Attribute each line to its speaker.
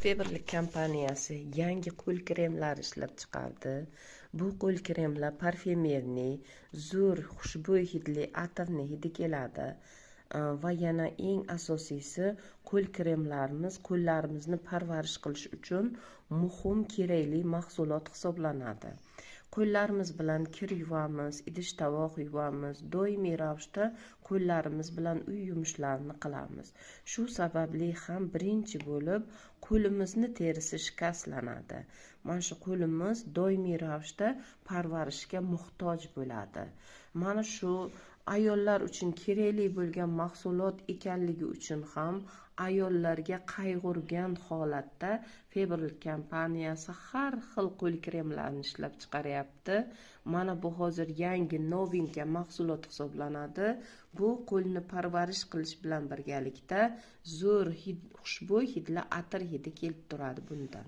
Speaker 1: Faberlic kompaniyasi yangi qo'l kremlari ishlab chiqardi. Bu qo'l kremlar parfyumerniy, zo'r xushbo'y hidli atirni hidi keladi. Va yana eng asosiysi, qo'l kremlarimiz qo'llarimizni parvarish qilish uchun muhim kerakli mahsulot hisoblanadi. Qo'llarimiz bilan kir yuvamiz, idish tovoq yuvamiz, doimiy ravishda qo'llarimiz bilan uy yumushlarini qilamiz. Shu sababli ham birinchi bo'lib qo'limizni terisi shikastlanadi. Mana shu qo'limiz doimiy ravishda parvarishga muhtoj bo'ladi. Mana shu ayollar uchun kerakli bo'lgan mahsulot ekanligi uchun ham ayollarga qayg'urgan holatda Faberlic kompaniyasi har xil qo'l kremlarini ishlab chiqaryapti. Mana bu hozir yangi novinka mahsulot hisoblanadi. Bu qo'lni parvarish qilish bilan birgalikda zo'r hid, xushbo'y hidli atir hidi kelib turadi bundan.